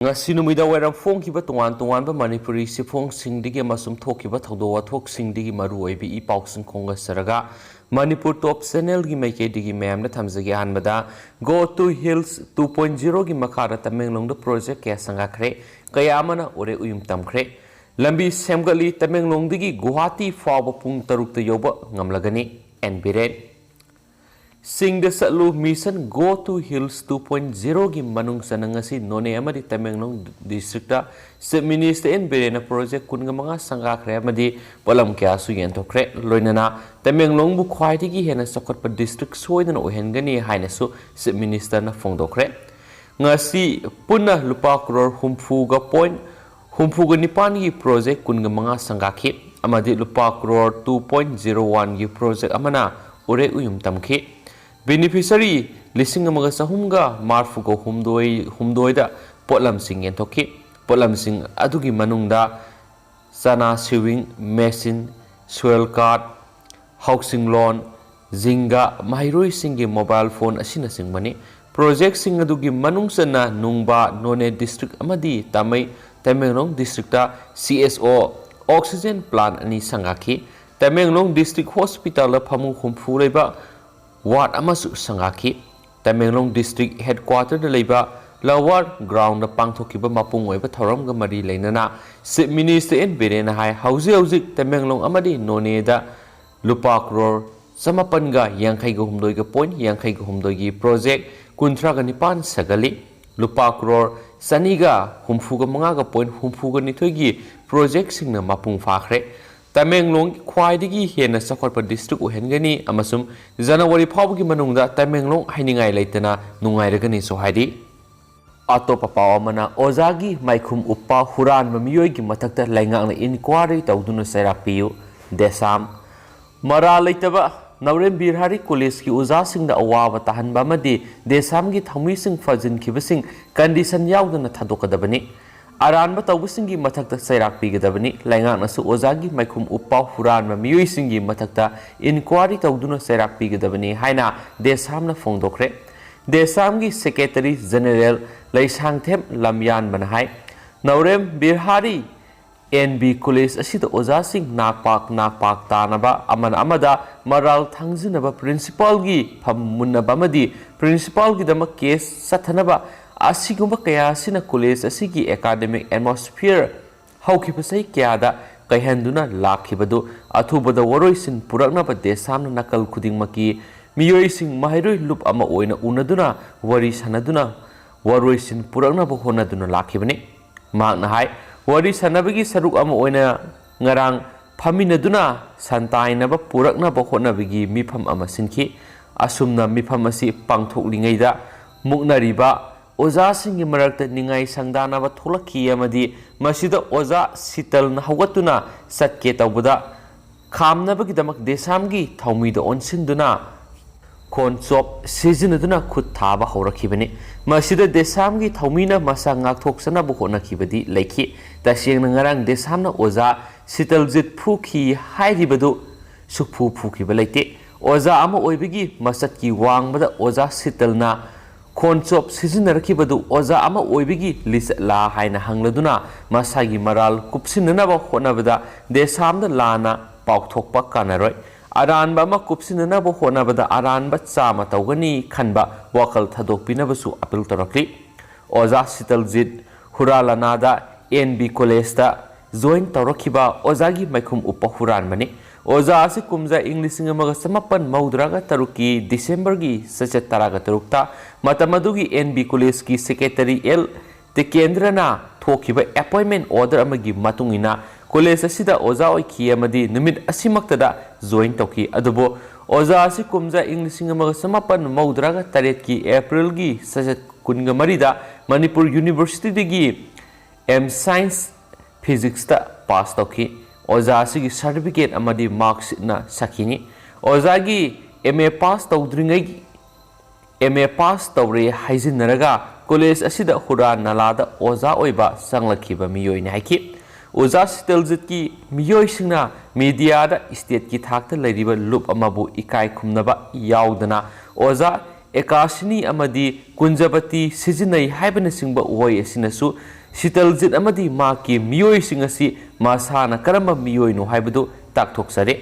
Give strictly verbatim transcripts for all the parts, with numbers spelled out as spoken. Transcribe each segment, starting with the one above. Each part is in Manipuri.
ꯉꯁꯤ ꯅꯨꯃꯤꯗꯥꯡ ꯋꯥꯏꯔꯝ ꯐꯣꯡꯈꯤꯕ ꯇꯣꯉꯥꯟ ꯇꯣꯉꯥꯟꯕ ꯃꯅꯤꯄꯨꯔꯤ ꯁꯤꯐꯣꯡꯁꯤꯡꯗꯒꯤ ꯑꯃꯁꯨꯡ ꯊꯣꯛꯈꯤꯕ ꯊꯧꯗꯣꯛ ꯋꯥꯊꯣꯛꯁꯤꯡꯗꯒꯤ ꯃꯔꯨꯑꯣꯏꯕ ꯏ ꯄꯥꯎꯁꯤꯡ ꯈꯣꯝꯒꯠꯆꯔꯒ, ꯃꯅꯤꯄꯨꯔ ꯇꯣꯞ ꯆꯦꯅꯦꯜꯒꯤ ꯃꯥꯏꯀꯩꯗꯒꯤ ꯃꯌꯥꯝꯗ ꯊꯝꯖꯒꯦ꯫ ꯑꯍꯥꯟꯕꯗ, Go to Hills two point zero ꯒꯤ ꯃꯈꯥꯗ ꯇꯃꯦꯡꯂꯣꯡꯗ ꯄ꯭ꯔꯣꯖꯦꯛ ꯀꯌꯥ ꯁꯪꯒꯥꯈ꯭ꯔꯦ, ꯀꯌꯥ ꯑꯃꯅ ꯎꯔꯦ ꯎꯌꯨꯝ ꯇꯝꯈ꯭ꯔꯦ꯫ ꯂꯝꯕꯤ ꯁꯦꯝꯒꯠꯂꯤ꯫ ꯇꯃꯦꯡꯂꯣꯡꯗꯒꯤ ꯒꯨꯋꯥꯍꯥꯇꯤ ꯐꯥꯎꯕ ꯄꯨꯡ ꯇꯔꯨꯛꯇ ꯌꯧꯕ ꯉꯝꯂꯒꯅꯤ꯫ ꯑꯦꯟ ꯕꯤꯔꯦꯟ꯫ ꯆꯤꯡꯗ ꯆꯠꯂꯨ mission Go to Hills two point zero ꯒꯤ ꯃꯅꯨꯡ ꯆꯟꯅ ꯉꯁꯤ ꯅꯣꯅꯦ ꯑꯃꯗꯤ Tamenglong district chief minister N ꯕꯤꯔꯦꯟꯅ ꯄ꯭ꯔꯣꯖꯦꯛ ꯀꯨꯟꯒ ꯃꯉꯥ ꯁꯪꯒꯥꯈ꯭ꯔꯦ ꯑꯃꯗꯤ ꯄꯣꯠꯂꯝ ꯀꯌꯥꯁꯨ ꯌꯦꯟꯊꯣꯛꯈ꯭ꯔꯦ꯫ ꯂꯣꯏꯅꯅ ꯇꯃꯦꯡꯂꯣꯡꯕꯨ ꯈ꯭ꯋꯥꯏꯗꯒꯤ ꯍꯦꯟꯅ ꯆꯥꯎꯈꯠꯄ ꯗꯤꯁꯇ꯭ꯔꯤꯛ ꯁꯣꯏꯗꯅ ꯑꯣꯏꯍꯟꯒꯅꯤ ꯍꯥꯏꯅꯁꯨ ꯆꯤꯐ ꯃꯤꯅꯤꯁꯇꯔꯅ ꯐꯣꯡꯗꯣꯛꯈ꯭ꯔꯦ꯫ ꯉꯁꯤ ꯄꯨꯟꯅ ꯂꯨꯄꯥ ꯀ꯭ꯔꯣꯔ ꯍꯨꯝꯐꯨꯒ ꯄꯣꯏꯟ ꯍꯨꯝꯐꯨꯒ ꯅꯤꯄꯥꯟꯒꯤ ꯄ꯭ꯔꯣꯖꯦꯛ ꯀꯨꯟꯒ ꯃꯉꯥ ꯁꯪꯒꯥꯈꯤ ꯑꯃꯗꯤ ꯂꯨꯄꯥ crore two point zero one ꯒꯤ ꯄ꯭ꯔꯣꯖꯦꯛ ꯑꯃꯅ ꯎꯔꯦꯛ ꯎꯌꯨꯝ ꯇꯝꯈꯤ꯫ ꯕꯦꯅꯤꯐꯤꯁꯔꯤ ꯂꯤꯁꯤꯡ ꯑꯃꯒ ꯆꯍꯨꯝꯒ ꯃꯔꯤꯐꯨꯒ ꯍꯨꯝꯗꯣꯏ, ꯍꯨꯝꯗꯣꯏꯗ ꯄꯣꯠꯂꯝꯁꯤꯡ ꯌꯦꯟꯊꯣꯛꯈꯤ꯫ ꯄꯣꯠꯂꯝꯁꯤꯡ ꯑꯗꯨꯒꯤ ꯃꯅꯨꯡꯗ ꯆꯅꯥ sewing machine, soil card, housing loan, ꯖꯤꯡꯒ, ꯃꯍꯩꯔꯣꯏꯁꯤꯡꯒꯤ ꯃꯣꯕꯥꯏꯜ ꯐꯣꯟ ꯑꯁꯤꯅꯆꯤꯡꯕꯅꯤ꯫ ꯄ꯭ꯔꯣꯖꯦꯛꯁꯤꯡ ꯑꯗꯨꯒꯤ ꯃꯅꯨꯡ ꯆꯟꯅ ꯅꯨꯡꯕꯥ, ꯅꯣꯅꯦ ꯗꯤꯁꯇ꯭ꯔꯤꯛ ꯑꯃꯗꯤ ꯇꯥꯃꯩ, ꯇꯃꯦꯡꯂꯣꯡ ꯗꯤꯁꯇ꯭ꯔꯤꯛꯇ ꯁꯤ ꯑꯦꯁ ꯑꯣ ꯑꯣꯛꯁꯤꯖꯦꯟ ꯄ꯭ꯂꯥꯟ ꯑꯅꯤ ꯁꯪꯒꯥꯈꯤ꯫ ꯇꯃꯦꯡꯂꯣꯡ ꯗꯤꯁꯇ꯭ꯔꯤꯛ ꯍꯣꯁꯄꯤꯇꯥꯜꯗ ꯐꯃꯨꯡ ꯍꯨꯝꯐꯨ ꯂꯩꯕ ꯋꯥꯔꯗ ꯑꯃꯁꯨ ꯁꯪꯒꯥꯈꯤ꯫ ꯇꯃꯦꯡꯂꯣꯡ ꯗꯤꯁꯇ꯭ꯔꯤꯛ ꯍꯦꯗꯀ꯭ꯋꯥꯇꯔꯗ ꯂꯩꯕ ꯂꯋꯥꯔ ꯒ꯭ꯔꯥꯎꯟꯗ ꯄꯥꯡꯊꯣꯛꯈꯤꯕ ꯃꯄꯨꯡ ꯑꯣꯏꯕ ꯊꯧꯔꯝꯒ ꯃꯔꯤ ꯂꯩꯅꯅ ꯆꯤꯐ ꯃꯤꯅꯤꯁꯇꯔ ꯑꯦꯟ ꯕꯤꯔꯦꯟꯅ ꯍꯥꯏ, ꯍꯧꯖꯤꯛ ꯍꯧꯖꯤꯛ ꯇꯃꯦꯡꯂꯣꯡ ꯑꯃꯗꯤ ꯅꯣꯅꯦꯗ ꯂꯨꯄꯥ ꯀ꯭ꯔꯣꯔ ꯆꯃꯥꯄꯟꯒ ꯌꯥꯡꯈꯩꯒ ꯍꯨꯝꯗꯣꯏꯒ ꯄꯣꯏꯟ ꯌꯥꯡꯈꯩꯒ ꯍꯨꯝꯗꯣꯏꯒꯤ ꯄ꯭ꯔꯣꯖꯦꯛ ꯀꯨꯟꯊ꯭ꯔꯥꯒ ꯅꯤꯄꯥꯟ ꯁꯥꯒꯠꯂꯤ꯫ ꯂꯨꯄꯥ ꯀ꯭ꯔꯣꯔ ꯆꯅꯤꯒ ꯍꯨꯝꯐꯨꯒ ꯃꯉꯥꯒ ꯄꯣꯏꯟ ꯍꯨꯝꯐꯨꯒ ꯅꯤꯊꯣꯏꯒꯤ ꯄ꯭ꯔꯣꯖꯦꯛꯁꯤꯡꯅ ꯃꯄꯨꯡ ꯐꯥꯈ꯭ꯔꯦ꯫ ꯇꯃꯦꯡꯂꯣꯡ ꯈ꯭ꯋꯥꯏꯗꯒꯤ ꯍꯦꯟꯅ ꯆꯥꯎꯈꯠꯄ ꯗꯤꯁꯇ꯭ꯔꯤꯛ ꯑꯣꯏꯍꯟꯒꯅꯤ ꯑꯃꯁꯨꯡ ꯖꯅꯋꯥꯔꯤ ꯐꯥꯎꯕꯒꯤ ꯃꯅꯨꯡꯗ ꯇꯃꯦꯡꯂꯣꯡ ꯍꯥꯏꯅꯤꯡꯉꯥꯏ ꯂꯩꯇꯅ ꯅꯨꯡꯉꯥꯏꯔꯒꯅꯤꯁꯨ ꯍꯥꯏꯔꯤ꯫ ꯑꯇꯣꯞꯄ ꯄꯥꯎ ꯑꯃꯅ, ꯑꯣꯖꯥꯒꯤ ꯃꯥꯏꯈꯨꯝ ꯎꯞꯄ ꯍꯨꯔꯥꯟꯕ ꯃꯤꯑꯣꯏꯒꯤ ꯃꯊꯛꯇ ꯂꯩꯉꯥꯛꯅ ꯏꯟꯀ꯭ꯋꯥꯔꯤ ꯇꯧꯗꯨꯅ ꯆꯩꯔꯥꯛ ꯄꯤꯌꯨ, ꯗꯦꯁꯥꯝ꯫ ꯃꯔꯥꯜ ꯂꯩꯇꯕ ꯅꯧꯔꯦꯝ ꯕꯤꯔ ꯍꯔꯤ ꯀꯣꯂꯦꯖꯀꯤ ꯑꯣꯖꯥꯁꯤꯡꯗ ꯑꯋꯥꯕ ꯇꯥꯍꯟꯕ ꯑꯃꯗꯤ ꯗꯦꯁꯥꯝꯒꯤ ꯊꯧꯃꯤꯁꯤꯡ ꯐꯥꯖꯤꯟꯈꯤꯕꯁꯤꯡ ꯀꯟꯗꯤꯁꯟ ꯌꯥꯎꯗꯅ ꯊꯥꯗꯣꯛꯀꯗꯕꯅꯤ꯫ ꯑꯔꯥꯟꯕ ꯇꯧꯕꯁꯤꯡꯒꯤ ꯃꯊꯛꯇ ꯆꯩꯔꯥꯛ ꯄꯤꯒꯗꯕꯅꯤ꯫ ꯂꯩꯉꯥꯛꯅꯁꯨ ꯑꯣꯖꯥꯒꯤ ꯃꯥꯏꯈꯨꯝ ꯎꯞꯄ ꯍꯨꯔꯥꯟꯕ ꯃꯤꯑꯣꯏꯁꯤꯡꯒꯤ ꯃꯊꯛꯇ ꯏꯟꯀ꯭ꯋꯥꯔꯤ ꯇꯧꯗꯨꯅ ꯆꯩꯔꯥꯛ ꯄꯤꯒꯗꯕꯅꯤ ꯍꯥꯏꯅ ꯗꯦꯁꯥꯝꯅ ꯐꯣꯡꯗꯣꯛꯈ꯭ꯔꯦ꯫ ꯗꯦꯁꯥꯝꯒꯤ ꯁꯦꯀ꯭ꯔꯦꯇꯔꯤ ꯖꯦꯅꯦꯔꯦꯜ ꯂꯩꯁꯥꯡꯊꯦꯝ ꯂꯝꯌꯥꯟꯕꯅ ꯍꯥꯏ, Naorem Birahari N B college ꯑꯁꯤꯗ ꯑꯣꯖꯥꯁꯤꯡ ꯅꯥꯛꯄꯥꯛ ꯅꯥꯛꯄꯥꯛ ꯇꯥꯅꯕ, ꯑꯃꯅ ꯑꯃꯗ ꯃꯔꯥꯜ ꯊꯥꯡꯖꯤꯟꯅꯕ, ꯄ꯭ꯔꯤꯟꯁꯤꯄꯥꯜꯒꯤ ꯐꯝ ꯃꯨꯟꯅꯕ ꯑꯃꯗꯤ ꯄ꯭ꯔꯤꯟꯁꯤꯄꯥꯜꯒꯤꯗꯃꯛ ꯀꯦꯁ ꯆꯠꯊꯅꯕ ꯑꯁꯤꯒꯨꯝꯕ ꯀꯌꯥ ꯑꯁꯤꯅ ꯀꯣꯂꯦꯖ ꯑꯁꯤꯒꯤ ꯑꯦꯀꯥꯗꯃꯤꯛ ꯑꯦꯠꯃꯣꯁꯐꯤꯌꯔ ꯍꯧꯈꯤꯕ ꯆꯍꯤ ꯀꯌꯥꯗ ꯀꯥꯏꯍꯟꯗꯨꯅ ꯂꯥꯛꯈꯤꯕꯗꯨ ꯑꯊꯨꯕꯗ ꯋꯥꯔꯣꯏꯁꯤꯟ ꯄꯨꯔꯛꯅꯕ ꯗꯦꯁꯥꯝꯅ ꯅꯥꯀꯜ ꯈꯨꯗꯤꯡꯃꯛꯀꯤ ꯃꯤꯑꯣꯏꯁꯤꯡ ꯃꯍꯩꯔꯣꯏ ꯂꯨꯞ ꯑꯃ ꯑꯣꯏꯅ ꯎꯅꯗꯨꯅ ꯋꯥꯔꯤ ꯁꯥꯟꯅꯗꯨꯅ ꯋꯥꯔꯣꯏꯁꯤꯟ ꯄꯨꯔꯛꯅꯕ ꯍꯣꯠꯅꯗꯨꯅ ꯂꯥꯛꯈꯤꯕꯅꯤ꯫ ꯃꯍꯥꯛꯅ ꯍꯥꯏ, ꯋꯥꯔꯤ ꯁꯥꯟꯅꯕꯒꯤ ꯁꯔꯨꯛ ꯑꯃ ꯑꯣꯏꯅ ꯉꯔꯥꯡ ꯐꯝꯃꯤꯟꯅꯗꯨꯅ ꯁꯟꯇꯥꯏꯅꯕ ꯄꯨꯔꯛꯅꯕ ꯍꯣꯠꯅꯕꯒꯤ ꯃꯤꯐꯝ ꯑꯃ ꯁꯤꯟꯈꯤ꯫ ꯑꯁꯨꯝꯅ ꯃꯤꯐꯝ ꯑꯁꯤ ꯄꯥꯡꯊꯣꯛꯂꯤꯉꯩꯗ ꯃꯨꯛꯅꯔꯤꯕ ꯑꯣꯖꯥꯁꯤꯡꯒꯤ ꯃꯔꯛꯇ ꯅꯤꯡꯉꯥꯏ ꯁꯪꯗꯥꯅꯕ ꯊꯣꯛꯂꯛꯈꯤ ꯑꯃꯗꯤ ꯃꯁꯤꯗ ꯑꯣꯖꯥ ꯁꯤꯇꯜꯅ ꯍꯧꯒꯠꯇꯨꯅ ꯆꯠꯀꯦ ꯇꯧꯕꯗ ꯈꯥꯝꯅꯕꯒꯤꯗꯃꯛ ꯗꯦꯁꯥꯝꯒꯤ ꯊꯧꯃꯤꯗ ꯑꯣꯟꯁꯤꯟꯗꯨꯅ ꯈꯣꯟꯆꯣꯞ ꯁꯤꯖꯤꯟꯅꯗꯨꯅ ꯈꯨꯠ ꯊꯥꯕ ꯍꯧꯔꯛꯈꯤꯕꯅꯤ꯫ ꯃꯁꯤꯗ ꯗꯦꯁꯥꯝꯒꯤ ꯊꯧꯃꯤꯅ ꯃꯁꯥ ꯉꯥꯛꯊꯣꯛꯆꯅꯕ ꯍꯣꯠꯅꯈꯤꯕꯗꯤ ꯂꯩꯈꯤ꯫ ꯇꯁꯦꯡꯅ ꯉꯔꯥꯡ ꯗꯦꯁꯥꯝꯅ ꯑꯣꯖꯥ ꯁꯤꯇꯜꯖꯤꯠ ꯐꯨꯈꯤ ꯍꯥꯏꯔꯤꯕꯗꯨ ꯁꯨꯛꯐꯨ ꯐꯨꯈꯤꯕ ꯂꯩꯇꯦ꯫ ꯑꯣꯖꯥ ꯑꯃ ꯑꯣꯏꯕꯒꯤ ꯃꯆꯠꯀꯤ ꯋꯥꯡꯃꯗ ꯑꯣꯖꯥ ꯁꯤꯇꯜꯅ ꯈꯣꯟꯆꯣꯞ ꯁꯤꯖꯤꯟꯅꯔꯛꯈꯤꯕꯗꯨ ꯑꯣꯖꯥ ꯑꯃ ꯑꯣꯏꯕꯒꯤ ꯂꯤꯆꯠꯂꯥ ꯍꯥꯏꯅ ꯍꯪꯂꯗꯨꯅ ꯃꯁꯥꯒꯤ ꯃꯔꯥꯜ ꯀꯨꯞꯁꯤꯟꯅꯅꯕ ꯍꯣꯠꯅꯕꯗ ꯗꯦꯁꯥꯝꯗ ꯂꯥꯟꯅ ꯄꯥꯎꯊꯣꯛꯄ ꯀꯥꯟꯅꯔꯣꯏ꯫ ꯑꯔꯥꯟꯕ ꯑꯃ ꯀꯨꯞꯁꯤꯟꯅꯅꯕ ꯍꯣꯠꯅꯕꯗ ꯑꯔꯥꯟꯕ ꯆꯥꯝꯃ ꯇꯧꯒꯅꯤ ꯈꯟꯕ ꯋꯥꯈꯜ ꯊꯥꯗꯣꯛꯄꯤꯅꯕꯁꯨ ꯑꯄꯤꯜ ꯇꯧꯔꯛꯂꯤ꯫ ꯑꯣꯖꯥ ꯁꯤꯇꯜꯖꯤꯠ ꯍꯨꯔꯥꯂꯥꯅꯥꯗ ꯑꯦꯟ ꯕꯤ ꯀꯣꯂꯦꯖꯇ ꯖꯣꯏꯟ ꯇꯧꯔꯛꯈꯤꯕ ꯑꯣꯖꯥꯒꯤ ꯃꯥꯏꯈꯨꯝ ꯎꯞꯄ ꯍꯨꯔꯥꯟꯕꯅꯤ꯫ ꯑꯣꯖꯥ ꯑꯁꯤ ꯀꯨꯝꯖꯥ ꯏꯪ ꯂꯤꯁꯤꯡ ꯑꯃꯒ ꯆꯃꯥꯄꯟ ꯃꯧꯗ꯭ꯔꯥꯒ ꯇꯔꯨꯛꯀꯤ ꯗꯤꯁꯦꯝꯕꯔꯒꯤ ꯆꯩꯆꯠ ꯇꯔꯥꯒ ꯇꯔꯨꯛꯇ ꯃꯇꯝ ꯑꯗꯨꯒꯤ ꯑꯦꯟ ꯕꯤ ꯀꯣꯂꯦꯖꯀꯤ ꯁꯦꯀ꯭ꯔꯦꯇꯔꯤ ꯑꯦꯜ ꯇꯤꯀꯦꯟꯗ꯭ꯔꯅ ꯊꯣꯛꯈꯤꯕ ꯑꯦꯄꯣꯏꯟꯃꯦꯟ ꯑꯣꯔꯗꯔ ꯑꯃꯒꯤ ꯃꯇꯨꯡ ꯏꯟꯅ ꯀꯣꯂꯦꯖ ꯑꯁꯤꯗ ꯑꯣꯖꯥ ꯑꯣꯏꯈꯤ ꯑꯃꯗꯤ ꯅꯨꯃꯤꯠ ꯑꯁꯤꯃꯛꯇꯗ ꯖꯣꯏꯟ ꯇꯧꯈꯤ꯫ ꯑꯗꯨꯕꯨ ꯑꯣꯖꯥ ꯑꯁꯤ ꯀꯨꯝꯖꯥ ꯏꯪ ꯂꯤꯁꯤꯡ ꯑꯃꯒ ꯆꯃꯥꯄꯟ ꯃꯧꯗ꯭ꯔꯥꯒ ꯇꯔꯦꯠꯀꯤ ꯑꯦꯄ꯭ꯔꯤꯜꯒꯤ ꯆꯩꯆꯠ ꯀꯨꯟꯒ ꯃꯔꯤꯗ ꯃꯅꯤꯄꯨꯔ ꯌꯨꯅꯤꯚꯔꯁꯤꯇꯤꯗꯒꯤ ꯑꯦꯝ ꯁꯥꯏꯟꯁ ꯐꯤꯖꯤꯛꯁꯇ ꯄꯥꯁ ꯇꯧꯈꯤ꯫ ꯑꯣꯖꯥ ꯑꯁꯤꯒꯤ ꯁꯥꯔꯇꯤꯐꯤꯀꯦꯠ ꯑꯃꯗꯤ ꯃꯥꯔꯛꯁꯤꯠꯅ ꯁꯥꯈꯤꯅꯤ꯫ ꯑꯣꯖꯥꯒꯤ ꯑꯦꯝ ꯑꯦ ꯄꯥꯁ ꯇꯧꯗ꯭ꯔꯤꯉꯩ ꯑꯦꯝ ꯑꯦ ꯄꯥꯁ ꯇꯧꯔꯦ ꯍꯥꯏꯖꯤꯟꯅꯔꯒ ꯀꯣꯂꯦꯖ ꯑꯁꯤꯗ ꯍꯨꯔꯥꯟ ꯅꯂꯥꯗ ꯑꯣꯖꯥ ꯑꯣꯏꯕ ꯆꯪꯂꯛꯈꯤꯕ ꯃꯤꯑꯣꯏꯅꯤ ꯍꯥꯏꯈꯤ꯫ ꯑꯣꯖꯥ ꯁꯤꯇꯜꯖꯤꯠꯀꯤ ꯃꯤꯑꯣꯏꯁꯤꯡꯅ ꯃꯤꯗꯤꯌꯥꯗ ꯁ꯭ꯇꯦꯠꯀꯤ ꯊꯥꯛꯇ ꯂꯩꯔꯤꯕ ꯂꯨꯞ ꯑꯃꯕꯨ ꯏꯀꯥꯏ ꯈꯨꯝꯅꯕ ꯌꯥꯎꯗꯅ ꯑꯣꯖꯥ ꯑꯦꯀꯥꯁꯤꯅꯤ ꯑꯃꯗꯤ ꯀꯨꯟꯖꯕꯇꯤ ꯁꯤꯖꯤꯟꯅꯩ ꯍꯥꯏꯕꯅꯆꯤꯡꯕ ꯋꯥꯍꯩ ꯑꯁꯤꯅꯁꯨ ꯁꯤꯇꯜꯖꯤꯠ ꯑꯃꯗꯤ ꯃꯍꯥꯛꯀꯤ ꯃꯤꯑꯣꯏꯁꯤꯡ ꯑꯁꯤ ꯃꯁꯥꯅ ꯀꯔꯝꯕ ꯃꯤꯑꯣꯏꯅꯣ ꯍꯥꯏꯕꯗꯨ ꯇꯥꯛꯊꯣꯛꯆꯔꯦ꯫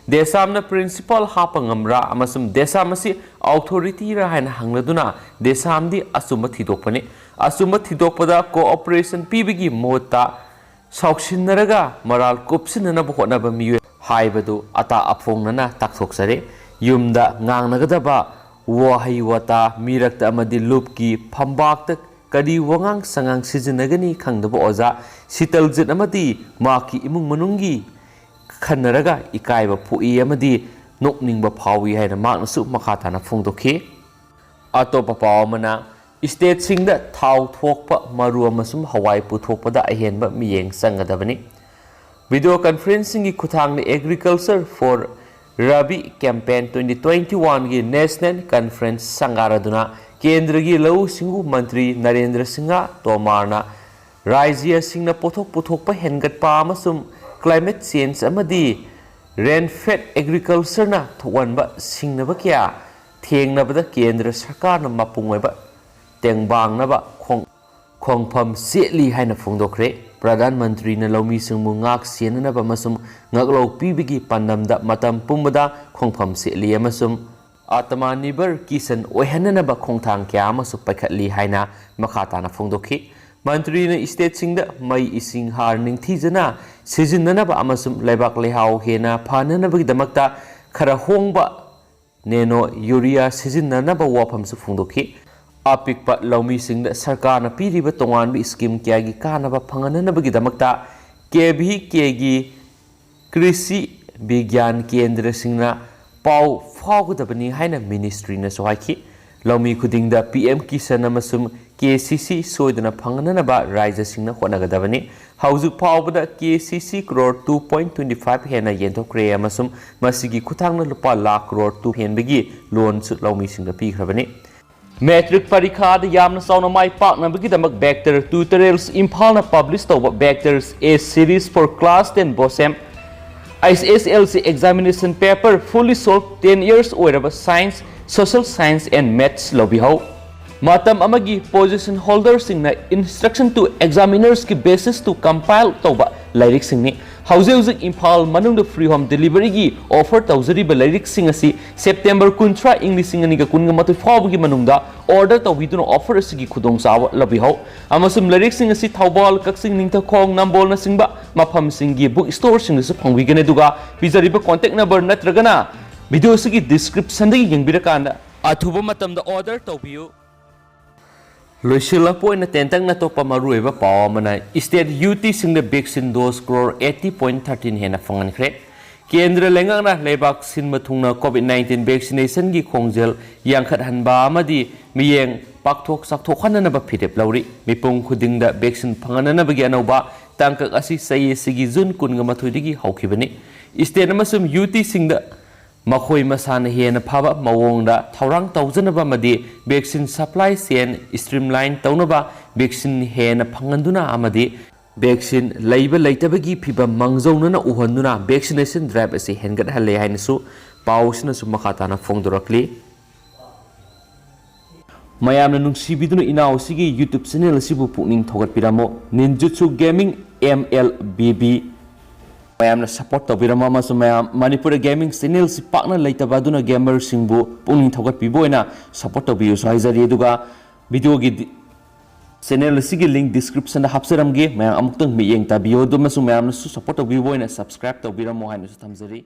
ꯗꯦꯁꯥꯝꯅ principal ꯍꯥꯞꯄ ꯉꯝꯕ꯭ꯔꯥ ꯑꯃꯁꯨꯡ ꯗꯦꯁꯥꯝ ꯑꯁꯤ authority ꯔꯥ ꯍꯥꯏꯅ ꯍꯪꯂꯗꯨꯅ ꯗꯦꯁꯥꯝꯗꯤ ꯑꯆꯨꯝꯕ ꯊꯤꯗꯣꯛꯄꯅꯤ꯫ ꯑꯆꯨꯝꯕ ꯊꯤꯗꯣꯛꯄꯗ cooperation ꯄꯤꯕꯒꯤ ꯃꯍꯨꯠꯇ ꯁꯥꯎꯁꯤꯟꯅꯔꯒ ꯃꯔꯥꯜ ꯀꯨꯞꯁꯤꯟꯅꯅꯕ ꯍꯣꯠꯅꯕ ꯃꯤꯑꯣꯏ ꯍꯥꯏꯕꯗꯨ ꯑꯇꯥ ꯑꯐꯣꯡꯅꯅ ꯇꯥꯛꯊꯣꯛꯆꯔꯦ꯫ ꯌꯨꯝꯗ ꯉꯥꯡꯅꯒꯗꯕ ꯋꯥꯍꯩ ꯋꯥꯇꯥ, ꯃꯤꯔꯛꯇ ꯑꯃꯗꯤ ꯂꯨꯞꯀꯤ ꯐꯝꯕꯥꯛꯇ ꯀꯔꯤ ꯋꯥꯉꯥꯡ ꯁꯉꯥꯡ ꯁꯤꯖꯤꯟꯅꯒꯅꯤ ꯈꯪꯗꯕ ꯑꯣꯖꯥ ꯁꯤꯇꯜꯖꯤꯠ ꯑꯃꯗꯤ ꯃꯍꯥꯛꯀꯤ ꯏꯃꯨꯡ ꯃꯅꯨꯡꯒꯤ ꯈꯟꯅꯔꯒ ꯏꯀꯥꯏꯕ ꯄꯣꯛꯏ ꯑꯃꯗꯤ ꯅꯣꯛꯅꯤꯡꯕ ꯐꯥꯎꯏ ꯍꯥꯏꯅ ꯃꯍꯥꯛꯅꯁꯨ ꯃꯈꯥ ꯇꯥꯅ ꯐꯣꯡꯗꯣꯛꯈꯤ꯫ ꯑꯇꯣꯞꯄ ꯄꯥꯎ ꯑꯃꯅ, stateꯁꯤꯡꯗ ꯊꯥꯎ ꯊꯣꯛꯄ ꯃꯔꯨ ꯑꯃꯁꯨꯡ ꯍꯋꯥꯏ ꯄꯨꯊꯣꯛꯄꯗ ꯑꯍꯦꯟꯕ ꯃꯤꯠꯌꯦꯡ ꯆꯪꯒꯗꯕꯅꯤ꯫ Video conferencingꯒꯤ ꯈꯨꯠꯊꯥꯡꯗ Agriculture for Rabi Campaign twenty twenty-oneꯒꯤ National Conference ꯁꯪꯒꯥꯔꯗꯨꯅ ꯀꯦꯟꯗ꯭ꯔꯒꯤ ꯂꯧꯎ ꯁꯤꯡꯎ ꯃꯟꯇ꯭ꯔꯤ ꯅꯔꯦꯟꯗ꯭ꯔ ꯁꯤꯡꯍ ꯇꯣꯃꯥꯔꯅ ꯔꯥꯖ꯭ꯌꯁꯤꯡꯅ ꯄꯣꯠꯊꯣꯛ ꯄꯨꯊꯣꯛꯄ ꯍꯦꯟꯒꯠꯄ ꯑꯃꯁꯨꯡ climate change ꯑꯃꯗꯤ rainfed agricultureꯅ ꯊꯣꯛꯍꯟꯕ ꯁꯤꯡꯅꯕ ꯀꯌꯥ ꯊꯦꯡꯅꯕꯗ ꯀꯦꯟꯗ꯭ꯔ ꯁꯔꯀꯥꯔꯅ ꯃꯄꯨꯡ ꯑꯣꯏꯕ ꯇꯦꯡꯕꯥꯡꯅꯕ ꯈꯣꯡ-, ꯈꯣꯡꯐꯝ ꯆꯦꯠꯂꯤ ꯍꯥꯏꯅ ꯐꯣꯡꯗꯣꯛꯈ꯭ꯔꯦ꯫ ꯄ꯭ꯔꯙꯥꯟ ꯃꯟꯇ꯭ꯔꯤꯅ ꯂꯧꯃꯤꯁꯤꯡꯕꯨ ꯉꯥꯛ ꯁꯦꯟꯅꯅꯕ ꯑꯃꯁꯨꯡ ꯉꯥꯛꯂꯧ ꯄꯤꯕꯒꯤ ꯄꯥꯟꯗꯝꯗ ꯃꯇꯝ ꯄꯨꯝꯕꯗ ꯈꯣꯡꯐꯝ ꯆꯦꯠꯂꯤ ꯑꯃꯁꯨꯡ Atmanirbhar Kishan ꯑꯣꯏꯍꯟꯅꯅꯕ ꯈꯣꯡꯊꯥꯡ ꯀꯌꯥ ꯑꯃꯁꯨ ꯄꯥꯏꯈꯠꯂꯤ ꯍꯥꯏꯅ ꯃꯈꯥ ꯇꯥꯅ ꯐꯣꯡꯗꯣꯛꯈꯤ꯫ ꯃꯟꯇ꯭ꯔꯤꯅ stateꯁꯤꯡꯗ ꯃꯩ, ꯏꯁꯤꯡ, ꯍꯥꯔ ꯅꯤꯡꯊꯤꯖꯅ ꯁꯤꯖꯤꯟꯅꯅꯕ ꯑꯃꯁꯨꯡ ꯂꯩꯕꯥꯛ ꯂꯩꯍꯥꯎ ꯍꯦꯟꯅ ꯐꯅꯅꯕꯒꯤꯗꯃꯛꯇ ꯈꯔ ꯍꯣꯡꯕ nano urea ꯁꯤꯖꯤꯟꯅꯅꯕ ꯋꯥꯐꯝꯁꯨ ꯐꯣꯡꯗꯣꯛꯈꯤ꯫ ꯑꯄꯤꯛꯄ ꯂꯧꯃꯤꯁꯤꯡꯗ ꯁꯔꯀꯥꯔꯅ ꯄꯤꯔꯤꯕ ꯇꯣꯉꯥꯟꯕ scheme ꯀꯌꯥꯒꯤ ꯀꯥꯟꯅꯕ ꯐꯪꯍꯟꯅꯕꯒꯤꯗꯃꯛꯇ KVKꯒꯤ ꯀ꯭ꯔꯤꯁꯤ ꯕꯤꯒ꯭ꯌꯥꯟ ꯀꯦꯟꯗ꯭ꯔꯁꯤꯡꯅ ꯄꯥꯎ ꯐꯥꯎꯒꯗꯕꯅꯤ ꯍꯥꯏꯅ ministryꯅꯁꯨ ꯍꯥꯏꯈꯤ꯫ ꯂꯧꯃꯤ ꯈꯨꯗꯤꯡꯗ PM Kisan ꯑꯃꯁꯨꯡ KCC ꯁꯣꯏꯗꯅ ꯐꯪꯍꯟꯅꯕ ꯔꯥꯖ꯭ꯌꯁꯤꯡꯅ ꯍꯣꯠꯅꯒꯗꯕꯅꯤ꯫ ꯍꯧꯖꯤꯛ ꯐꯥꯎꯕꯗ KCC crore two point twenty five ꯍꯦꯟꯅ ꯌꯦꯟꯊꯣꯛꯈ꯭ꯔꯦ ꯑꯃꯁꯨꯡ ꯃꯁꯤꯒꯤ ꯈꯨꯠꯊꯥꯡꯗ ꯂꯨꯄꯥ ꯂꯥꯈ crore two ꯍꯦꯟꯕꯒꯤ loanꯁꯨ ꯂꯧꯃꯤꯁꯤꯡꯗ ꯄꯤꯈ꯭ꯔꯕꯅꯤ꯫ Matric ꯄꯔꯤꯈꯥꯗ ꯌꯥꯝꯅ ꯆꯥꯎꯅ ꯃꯥꯏ ꯄꯥꯛꯅꯕꯒꯤꯗꯃꯛ Vector Tutorials ꯏꯝꯐꯥꯜꯅ publish ꯇꯧꯕ Vectors A Series for Class ten BOSEM HSLC Examination Paper Fully Solved ten years ꯑꯣꯏꯔꯕ Science Social Science and Maths ꯂꯧꯕꯤꯍꯧ꯫ ꯃꯇꯝ ꯑꯃꯒꯤ position holderꯁꯤꯡꯅ Instruction to Examinersꯀꯤ basis to compile ꯇꯧꯕ ꯂꯥꯏꯔꯤꯛꯁꯤꯡꯅꯤ꯫ ꯍꯧꯖꯤꯛ ꯍꯧꯖꯤꯛ ꯏꯝꯐꯥꯜ ꯃꯅꯨꯡꯗ free home deliveryꯒꯤ offer ꯇꯧꯖꯔꯤꯕ ꯂꯥꯏꯔꯤꯛꯁꯤꯡ ꯑꯁꯤ September ꯀꯨꯟꯊ꯭ꯔꯥ, ꯏꯪ ꯂꯤꯁꯤꯡ ꯑꯅꯤꯒ ꯀꯨꯟꯒ ꯃꯥꯊꯣꯏ ꯐꯥꯎꯕꯒꯤ ꯃꯅꯨꯡꯗ order ꯇꯧꯕꯤꯗꯨꯅ offer ꯑꯁꯤꯒꯤ ꯈꯨꯗꯣꯡꯆꯥꯕ ꯂꯧꯕꯤꯍꯧ꯫ ꯑꯃꯁꯨꯡ ꯂꯥꯏꯔꯤꯛꯁꯤꯡ ꯑꯁꯤ ꯊꯧꯕꯥꯜ, ꯀꯛꯆꯤꯡ, ꯅꯤꯡꯊꯧꯈꯣꯡ, ꯅꯝꯕꯣꯜꯅꯆꯤꯡꯕ ꯃꯐꯝꯁꯤꯡꯒꯤ book storeꯁꯤꯡꯗꯁꯨ ꯐꯪꯕꯤꯒꯅꯤ꯫ ꯑꯗꯨꯒ ꯄꯤꯖꯔꯤꯕ contact number ꯅꯠꯇ꯭ꯔꯒꯅ video ꯑꯁꯤꯒꯤ descriptionꯗꯒꯤ ꯌꯦꯡꯕꯤꯔꯀꯥꯟꯗ ꯑꯊꯨꯕ ꯃꯇꯝꯗ order ꯇꯧꯕꯤꯌꯨ꯫ ꯂꯣꯏꯁꯤꯜꯂꯛꯄ ꯑꯣꯏꯅ ꯇꯦꯟꯇꯛꯅ ꯑꯇꯣꯞꯄ ꯃꯔꯨꯑꯣꯏꯕ ꯄꯥꯎ ꯑꯃꯅ, state UTꯁꯤꯡꯗ vaccine dose crore eighty point thirteen ꯍꯦꯟꯅ ꯐꯪꯍꯟꯈ꯭ꯔꯦ꯫ ꯀꯦꯟꯗ꯭ꯔ ꯂꯩꯉꯥꯛꯅ ꯂꯩꯕꯥꯛ ꯁꯤꯟꯕ ꯊꯨꯡꯅ COVID nineteen vaccinationꯒꯤ ꯈꯣꯡꯖꯦꯜ ꯌꯥꯡꯈꯠꯍꯟꯕ ꯑꯃꯗꯤ ꯃꯤꯠꯌꯦꯡ ꯄꯥꯛꯊꯣꯛ ꯆꯥꯎꯊꯣꯛꯍꯟꯅꯅꯕ ꯐꯤꯔꯦꯞ ꯂꯧꯔꯤ꯫ ꯃꯤꯄꯨꯝ ꯈꯨꯗꯤꯡꯗ vaccine ꯐꯪꯍꯟꯅꯅꯕꯒꯤ ꯑꯅꯧꯕ ꯇꯥꯡꯀꯛ ꯑꯁꯤ ꯆꯍꯤ ꯑꯁꯤꯒꯤ June ꯀꯨꯟꯒ ꯃꯥꯊꯣꯏꯗꯒꯤ ꯍꯧꯈꯤꯕꯅꯤ꯫ State ꯑꯃꯁꯨꯡ UTꯁꯤꯡꯗ ꯃꯈꯣꯏ ꯃꯁꯥꯅ ꯍꯦꯟꯅ ꯐꯕ ꯃꯑꯣꯡꯗ ꯊꯧꯔꯥꯡ ꯇꯧꯖꯅꯕ ꯑꯃꯗꯤ vaccine supply chain streamline ꯇꯧꯅꯕ vaccine ꯍꯦꯟꯅ ꯐꯪꯍꯟꯗꯨꯅ ꯑꯃꯗꯤ vaccine ꯂꯩꯕ ꯂꯩꯇꯕꯒꯤ ꯐꯤꯚꯝ ꯃꯥꯡꯖꯧꯅꯅ ꯎꯍꯟꯗꯨꯅ vaccination drive ꯑꯁꯤ ꯍꯦꯟꯒꯠꯍꯜꯂꯦ ꯍꯥꯏꯅꯁꯨ ꯄꯥꯎ ꯑꯁꯤꯅꯁꯨ ꯃꯈꯥ ꯇꯥꯅ ꯐꯣꯡꯗꯣꯔꯛꯂꯤ꯫ ꯃꯌꯥꯝꯅ ꯅꯨꯡꯁꯤꯕꯤꯗꯨꯅ ꯏꯅꯥꯎ ꯑꯁꯤꯒꯤ YouTube channel ꯑꯁꯤꯕꯨ ꯄꯨꯛꯅꯤꯡ ꯊꯧꯒꯠꯄꯤꯔꯝꯃꯨ꯫ Ninjutsu Gaming MLBB ꯃꯌꯥꯝꯅ support ꯇꯧꯕꯤꯔꯝꯃꯨ ꯑꯃꯁꯨꯡ ꯃꯌꯥꯝ ꯃꯅꯤꯄꯨꯔꯗ gaming channelꯁꯤ ꯄꯥꯛꯅ ꯂꯩꯇꯕ ꯑꯗꯨꯅ gamerꯁꯤꯡꯕꯨ ꯄꯨꯛꯅꯤꯡ ꯊꯧꯒꯠꯄꯤꯕ ꯑꯣꯏꯅ support ꯇꯧꯕꯤꯌꯨꯁꯨ ꯍꯥꯏꯖꯔꯤ꯫ ꯑꯗꯨꯒ videoꯒꯤ di-, channel ꯑꯁꯤꯒꯤ link descriptionꯗ ꯍꯥꯞꯆꯔꯝꯒꯦ, ꯃꯌꯥꯝ ꯑꯃꯨꯛꯇꯪ ꯃꯤꯠꯌꯦꯡ ꯇꯥꯕꯤꯌꯨ꯫ ꯑꯗꯨ ꯑꯃꯁꯨꯡ ꯃꯌꯥꯝꯅꯁꯨ support ꯇꯧꯕꯤꯕ ꯑꯣꯏꯅ subscribe ꯇꯧꯕꯤꯔꯝꯃꯨ ꯍꯥꯏꯅꯁꯨ ꯊꯝꯖꯔꯤ꯫